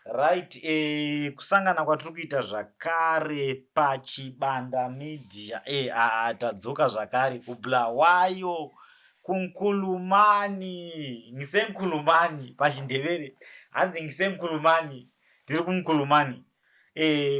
Right, kusangana kwatiri kuita zvakare paChibanda Media. Tadzoka zvakare kuBulawayo, kuNkulumani, ngiseNkulumani pachiNdebele hanzi ngiseNkulumani, ndiri kuNkulumani.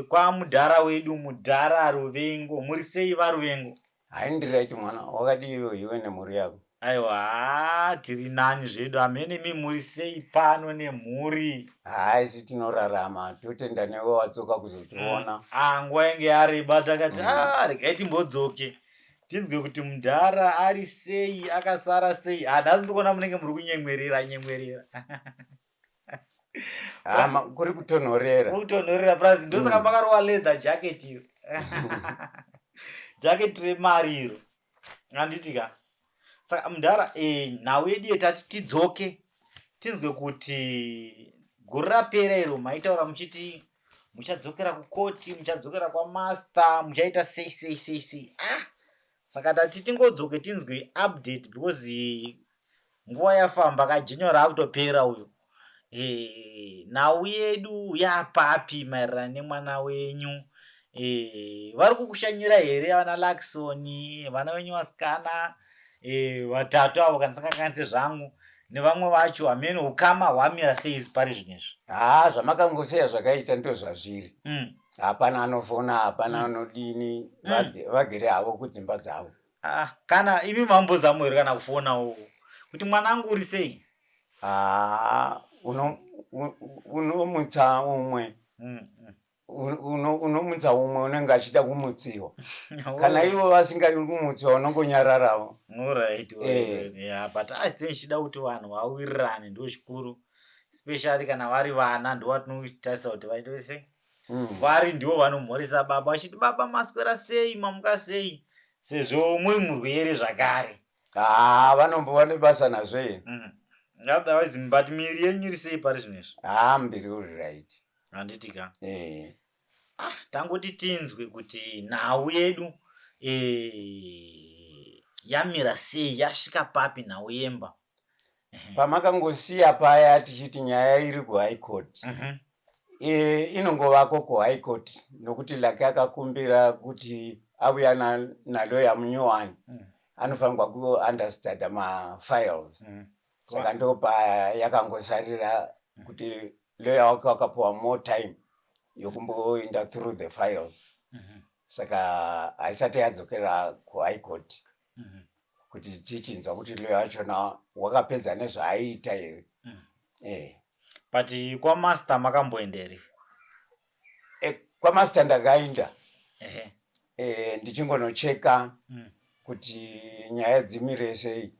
Kwamudhara wedu mudhara Ruvengo, muri sei vaRuvengo? Hai, ndiri right mwana, wakadii iwe nemhuri yako? Aiwa, haa, tiri nani zvedu, hamene mi muri sei pano nemhuri? Hai, isu tinorarama, totenda newe wadzoka kuzotiona. Ah, nguva yange yareba, takati ah, regai timbodzoke tinzwe kuti mudhara ari sei, akasara sei. Ah, nhasi ndikuona munenge muri kunyemwerera nyemwerera. Hama, kuri kutonhorera. Kuri kutonhorera plus ndosaka makarova leather jacket iro. Jacket remari iro. Handiti ka? Saka mudhara, nhau yedu yetati tidzoke tinzwe kuti gore rapera iro maitaura muchiti muchadzokera kukoti, muchadzokera kwamaster, muchaita sei sei sei sei. Ah, saka tati tingodzoke tinzwe update because nguva yafamba ka, January akutopera uyo. Nhau yedu yapapi maererano nemwana wenyu? Vari kukushanyira here vana Lakson, vana venyu vasikana vatatu avo, kana ndisingakanganise zvangu, nevamwe vacho? Hamene ukama hwamira sei pari zvino izvi? Haa, zvamakangosiya zvakaita ndo zvazviri. Hapana anofona, hapana anodini, vagere havo kudzimba dzavo. Ah, kana imi mambozamo here kana kufonawo kuti mwanangu uri sei? Haa, unomutsa umwe, unomutsa umwe unenge achida kumutsiwa. Kana ivo vasingadi kumutsiwa, unongonyararawo. Alright, alright. Yeah, but asi ndichida kuti vanhu vawirirane ndo chikuru, especially kana vari vana, ndo vatinotarisa kuti vaite sei. Vari ndivo vanomhoresa baba vachiti, "Baba, maswera sei, mamuka sei?" sezvo muri murwere zvakare. Haa, vanombova nebasa nazvo here? Otherwise, but miri yenyu iri sei pari zvino izvi? Haa, muviri uri right. Handiti ka? Eh. Ah, tangoti tinzwe kuti nhau yedu yamira sei, yasvika papi nhau yemba. Pamakangosiya paya tichiti nyaya iri kuHigh Court, inongovako kuHigh Court nokuti Laki akakumbira kuti auya naloya munyowani, anofanirwa kuunderstanda mafiles. Saka ndopa yakangosarira kuti lawyer wake wakapiwa more time yokumboenda through the files. Saka haisati yadzokera kuHigh Court kuti tichinzwa kuti lawyer wachona wakapedza nezvaaiita here. But kwamaster makamboenda here? Kwamaster ndakaenda, ndichingonocheka kuti nyaya dzimire sei.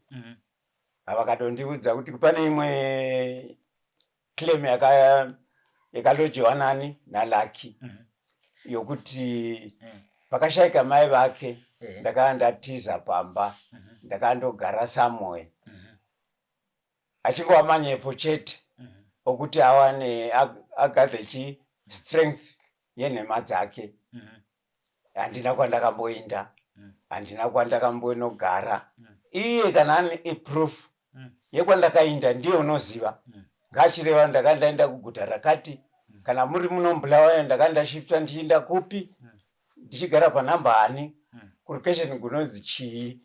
Vakadondiudza kuti pane imwe claim yakalodgewa nani naLaki yokuti pakashayika mai vake, ndakaa ndatiza pamba, ndakandogara somewhere, achingova manyepo chete okuti awane agather chi strength yenhema dzake. Handina kwandakamboinda, handina kwandakambonogara. Iye kana ane proof yekwandakainda, ndiye unoziva, ngachireva ndakanga ndaenda kuguta rakati, kana muri muno muBulawayo ndakanga ndashifta ndichienda kupi, ndichigara panhamba hani, kulocation kunonzi chii,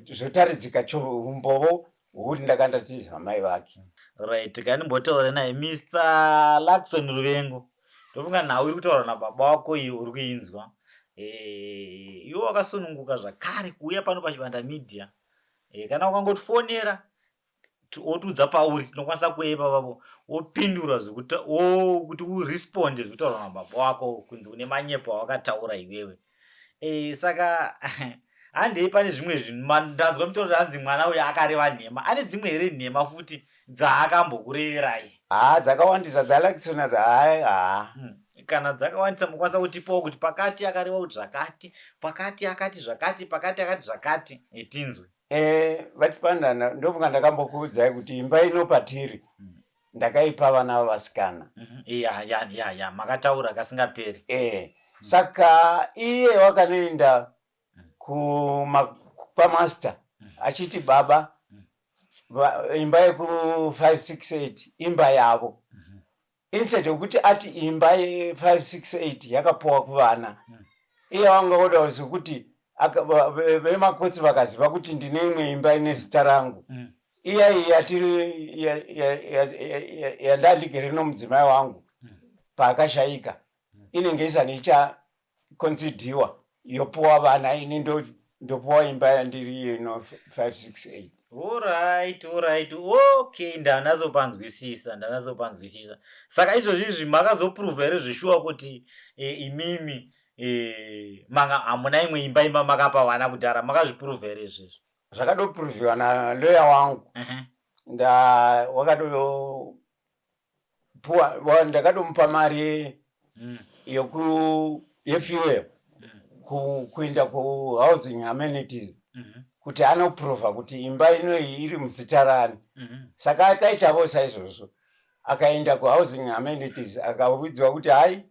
zvotaridzika umbovo hwokuti ndakanga ndatiza mai vake. Right, kandimbotaura naye Mr Lakson Ruvengo. Ndofunga nhau iri kutaurwa nababa wako iyi uri kuinzwa. Iwe wakasununguka zvakare kuuya pano paChibanda Media. Kana ukangotifonera wotiudza pauri, tinokwanisa kuuya ipapo wopindura kuti uresponde zvekutaurwa nababa wako kunzi une manyepo awakataura iwewe. Saka handei pane zvimwe zvinhu. Ndanzwa mutauro hanzi mwana uyu akareva nhema. Ane dzimwe here nhema futi dzaakambokureverai? Haa, dzakawandisa dzaLakisona, hai, haa. Kana dzakawandisa, mukwanisa kutipawo kuti pakati akareva kuti zvakati, pakati akati zvakati, pakati akati zvakati, tinzwe. VaChipandana, ndofunga ndakambokuudzai kuti imba ino patiri ndakaipa vana vasikana. Ya, makataura kasingaperi. Saka iye wakanoenda kwamaster achiti baba, imba yeku 568 imba yavo. Instead yokuti ati imba ye568 yakapuwa kuvana, iye wanga oda zvekuti vemakotsi vakaziva kuti ndine imwe imba ine zita rangu, iya iyi yatiri yandandigere nomudzimai wangu paakashaika, inenge isani ichakonsidhiwa yopuwa vana, ini ndopuwa imba yandiri iyo ino 568. Alright, okay, ndanazopanzwisisa, ndanazopanzwisisa. Saka izvozvi izvi makazopruvha here zveshuwa kuti imimi manga hamuna imwe imba makapa vana kudhara? Makazvipruvha here izvezvo? Zvakadopruvhiwa naloya wangu. Nda wakatopuwa, ndakatomupa mari yoku yefuel kuenda kuhousing amenities kuti anopruvha kuti imba inoyi iri muzita rani. Saka akaitavo saizvozvo, akaenda kuhousing amenities, akaudzwa kuti hai,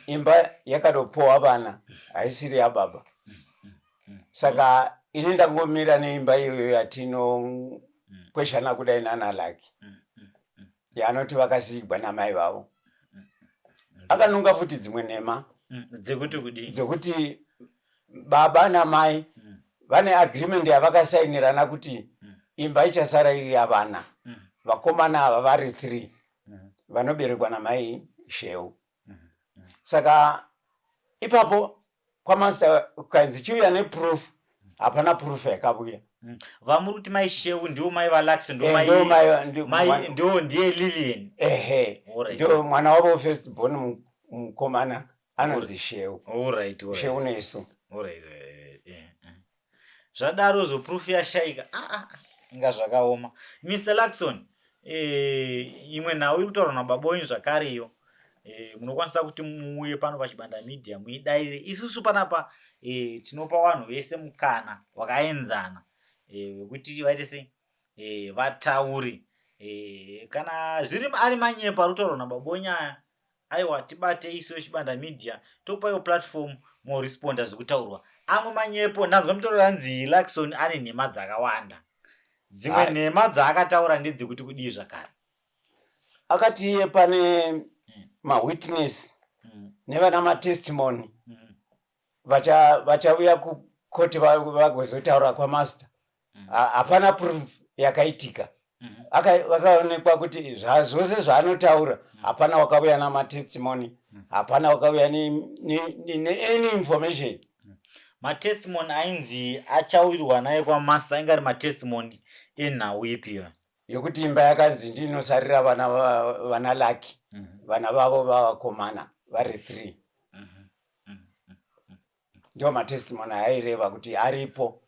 imba yakatopuwa vana, haisiri yababa. Saka ini ndangomira neimba iyoyo yatinokweshana kudai nana Laki, yaanoti vakasiigwa namai vavo. Akanunga futi dzimwe nhema. Dzekuti kudii? Dzekuti baba namai vane agreement yavakasainirana kuti imba ichasara iri yavana vakomana ava vari three vanoberekwa namai Sheu. Saka ipapo kwamaster kukanzi chiuya neproof, hapana proof yakabuya. Vamuri kuti mai Sheu ndiwo mai vaLax? Ndo mai- Mai ndo ndiye Lilian? Ehe. Ndo mwana wavo first born, mukomana anonzi Sheu. Sheu nesu. Alright, eh. Zvadaro zo proof yashaika. Ah, ah, ah. Inga zvakaoma, Mr Luckson. Imwe nhau iri kutaurwa nababa wenyu zvakare iyo, munokwanisa kuti muuye pano paChibanda Media muidaire. Isusu panapa tinopa vanhu vese mukana wakaenzana wekuti vaite sei, vataure. Kana zviri ari manyepo ari kutaurwa nababa wenyu aya, aiwa, tibate isu veChibanda Media, tokupaiwo platform moresponda zvekutaurwa. Amwe manyepo ndanzwa mutauro anzi Luckson ane nhema dzakawanda. Dzimwe nhema dzaakataura ndedzekuti kudii zvakare? Akati iye pane mawitness nevana matestimony vachauya kukoti vagozotaura kwamaster. Hapana proof yakaitika. Vakaonekwa kuti zvose zvaanotaura, hapana wakauya namatestimony, hapana wakauya neany information. Matestimony ainzi achaurirwa naye kwamaster ainge ari matestimony enhau ipiyo? Yokuti imba yakanzi ndinosarira vana vana Laki, vana vavo vavakomana vari three. Ndo matestimony aireva kuti aripo,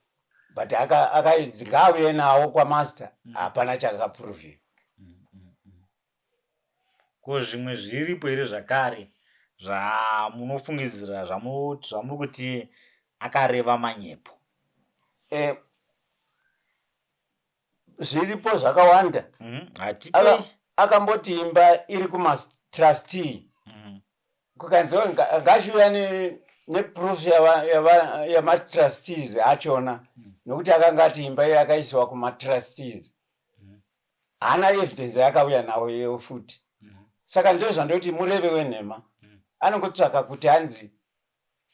but akainzi ngaauye nawo kwamaster, hapana chakapruvhiwa. Ko zvimwe zviripo here zvakare zvamunofungidzira zvamuri kuti akareva manyepo? Zviripo zvakawanda. Hatipe. Akamboti imba iri kumatrustee, kukanzi ngachiuya neproof yamatrustees achona, nokuti akanga ati imba iyo yakaisiwa kumatrustees. Haana evidence yakauya nawo iyo futi. Saka ndo zvandoti mureve wenhema, anongotsvaka kuti anzi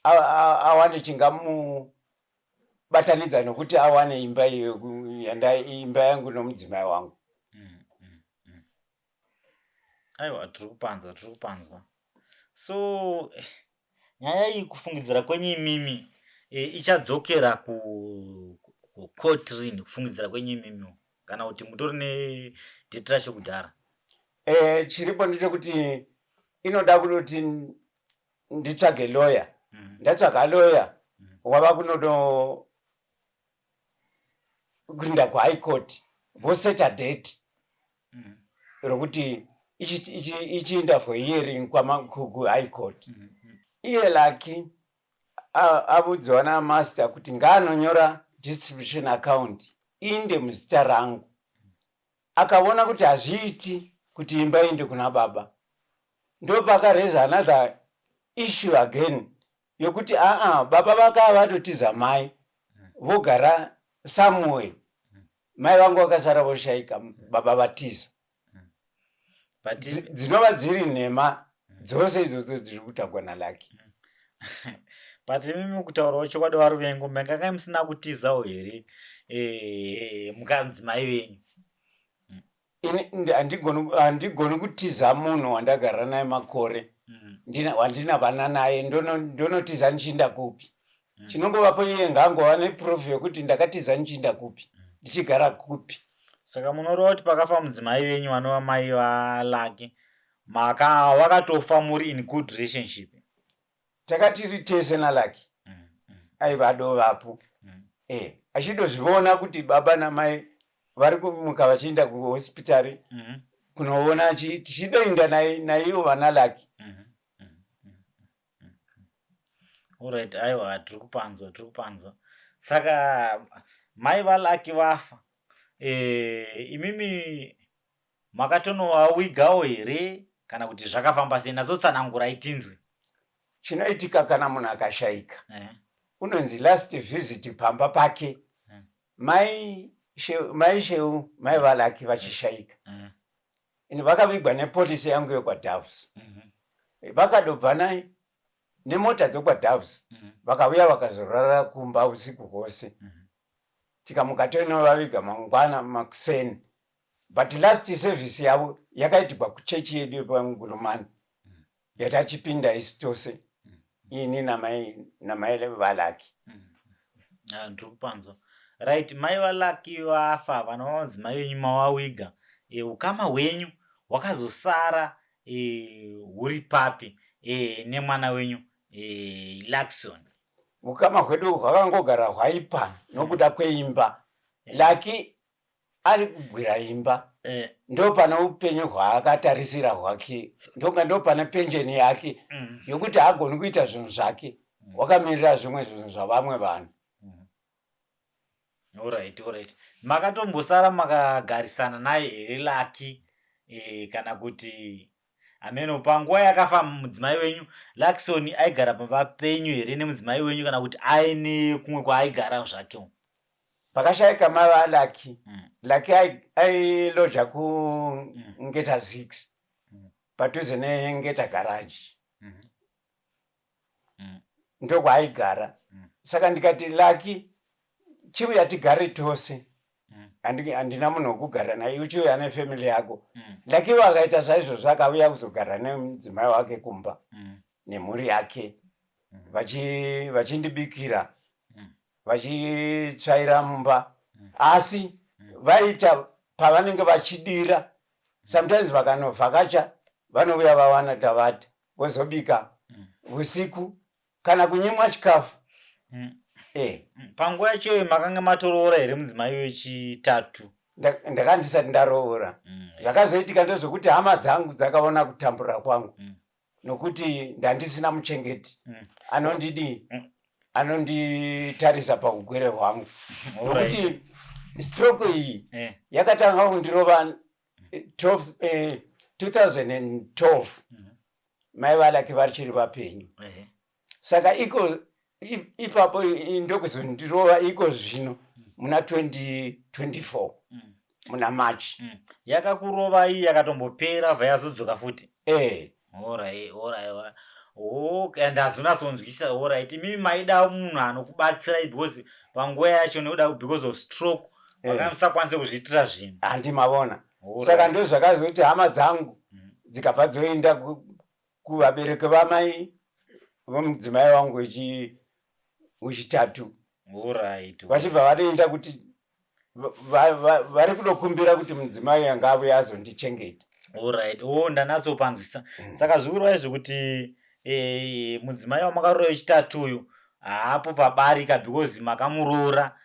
awane chingamubatanidza nokuti awane imba iyo imba yangu nomudzimai wangu. Aiwa, tiri kupanzwa, tiri kupanzwa. So nyaya iyi, kufungidzira kwenyu imimi, ichadzokera kucourt rini, kufungidzira kwenyu imimi, kana kuti mutori nedate racho kudhara? Chiripo ndechekuti inoda kutoti nditsvage lawyer. Ndatsvaga lawyer, wava kunodo kuinda kuhigh court, voseta date rokuti ichiinda for hearing kuhigh court. Iye Laki avudziwa namaster kuti ngaanonyora distribution account inde muzita rangu. Akaona kuti hazviiti kuti imba inde kuna baba, ndopakareza another issue again yokuti aa, baba vakaa vatotiza mai, vogara somewhere, mai vangu vakasara voshaika, baba vatiza. Dzinova dziri nhema dzose idzodzo dziri kutagwa naLucky. But imimi, kutaurawo chokwadi, vaRuvengo, makangai musina kutizawo here mukanzi mai venyu? Ini handigoni kutiza munhu wandagara naye makore, wandina vana naye. Ndonotiza ndichiinda kupi? Chinongovapo, iye ngaangova neproof yekuti ndakatiza ndichiinda kupi, ndichigara kupi. Saka munoreva kuti pakafa mudzimai venyu, vanova mai vaLucky, maka wakatofa muri in good relationship? Takatiri tese naLucky. Aiva adovapo achidozviona kuti baba namai vari kumuka vachienda kuhospitari kunoona, tichidoinda naivo vana Lucky. Alright, aiwa, tiri kupanzwa, tiri kupanzwa. Saka mai vaLucky vafa, imimi makatonovawigawo here, kana kuti zvakafamba sei? Natsotsanangurai tinzwe. Chinoitika, kana munhu akashayika, unonzi last visit pamba pake. Mai Sheu, mai vaLucky, vachishayika, ini vakavigwa nepolisi yangu yekwaDoves. Vakadobva nai nemota dzekwaDoves, vakauya vakazorara kumba usiku hwose. Tikamuka toinovaviga mangwana makuseni, but last service yavo yakaitirwa kuchechi yedu yepaNgulumani, yatachipinda isu tose, ini namai vaLucky. Ah, ndiri kupanzwa. Right, mai vaLucky vafa, vana vamadzimai venyu mawawiga, ukama hwenyu hwakazosara huri papi nemwana wenyu Luckson? Ukama hwedu hwakangogara hwaipa nokuda kweimba. Lucky ari kugwira imba, ndo pane upenyu hwaakatarisira hwake, ndonga ndo pane penjeni yake yokuti haagoni kuita zvinhu zvake, wakamirira zvimwe zvinhu zvavamwe vanhu. Alright, makatombosara makagarisana naye here Lucky, kana kuti ameno? Panguva yakafa mudzimai wenyu, Luckson aigara pamba penyu here nemudzimai wenyu, kana kuti aine kumwe kwaaigara zvake? Pakashayika mai vaLucky, Lucky ailoja kuNgeta 6, padhuze neNgeta garage, ndokwaaigara. Saka ndikati, "Lucky, chiuya tigare tose. Handina munhu wekugara naye, uchiuya nefamily yako." Luckywo akaita saizvozvo, akauya kuzogara nemudzimai wake kumba nemhuri yake, vachindibikira, vachitsvaira mumba, asi vaita pavanenge vachidira. Sometimes vakanovhakacha, vanouya vawana tavata, vozobika usiku kana kunyimwa chikafu. Panguva yacho makanga matoroora here mudzimai wechitatu? Ndakanga ndisati ndaroora. Zvakazoitika ndezvekuti hama dzangu dzakaona kutambura kwangu, nokuti ndandisina muchengeti anondidi, anonditarisa paugwere hwangu, nokuti stroke iyi yakatanga kundirova 12, 2012, mai vaLucky vachiri vapenyu. Saka iko ipapo ndokuzondirova iko zvino muna 2024, muna March. Yakakurovai yakatombopera, bva yazodzoka futi? Eh. Alright, okay, ndazonyatsonzwisisa. Alright, imimi maida munhu anokubatsirai, because panguva yacho, nekuda because of stroke, makanga musakwanise kuzviitira zvinhu. Handi mavona? Saka ndo zvakazoti hama dzangu dzikabva dzoenda kuvabereki vamai vomudzimai wangu wechitatu, vachibva vatoenda kuti vari kudokumbira kuti mudzimai anga auye azondichengeta. Alright, oh, ndanatsopanzwisisa. Saka zvikureva zvekuti mudzimai wamakaroora wechitatu uyu haapo pabarika, because makamuroora,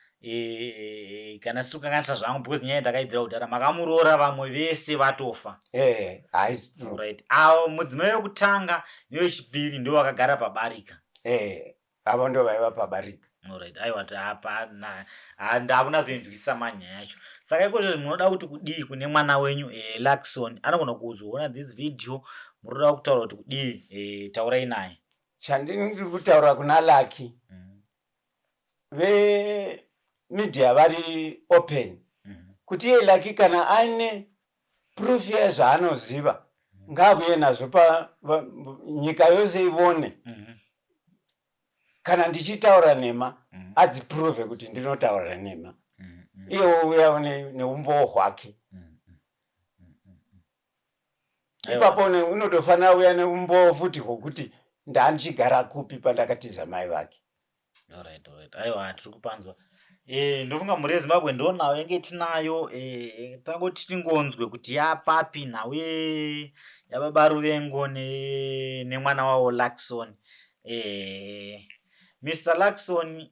kana sitokanganisa zvangu, because nyaya ndakaibvira kudhara, makamuroora vamwe vese vatofa? Eh, haisi true. Alright, avo mudzimai wekutanga newechipiri ndo vakagara pabarika? Eh, avo ndo vaiva pabarika. Alright, aiwa, hapana, ndakunazoinzwisisa manyaya yacho. Saka ikozvo munoda kuti kudii kune mwana wenyu Luckson? Anogona kuzoona this video. Munoda kutaura kuti kudii? Taurai naye. Chandiri kutaura kuna Lucky, vemedia vari open, kuti iye Lucky kana aine Proof yezvaanoziva ngaavuye nazvo panyika yose ivone. Kana ndichitaura nhema, adziprove kuti ndinotaura nhema. Iye wouya neumbowo hwake. Ipapo unotofanira uya neumbowo futi hwokuti ndandichigara kupi pandakatiza mai vake. Alright. Aiwa, tiri kupanzwa. Ndofunga mhuri yeZimbabwe ndo nhau yange tinayo. Tangoti tingonzwe kuti yapapi nhau yababa Ruvengo nemwana wavo Luckson. Mr Luckson,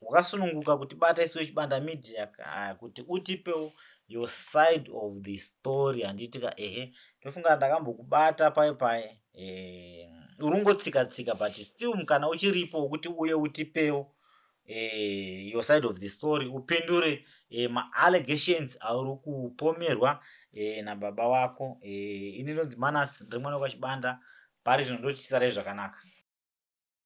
wakasununguka kutibata isu veChibanda Media kuti utipewo your side of the story, handiti ka? Ehe, ndofunga ndakambokubata pai pai, uri ungotsika tsika, but still mukana uchiripo wekuti uye utipewo your side of the story, upindure maallegations auri kupomerwa nababa wako. Ini ndonzi Manas, ndiri mwana wekwaChibanda. Pari zvino ndochisarai zvakanaka.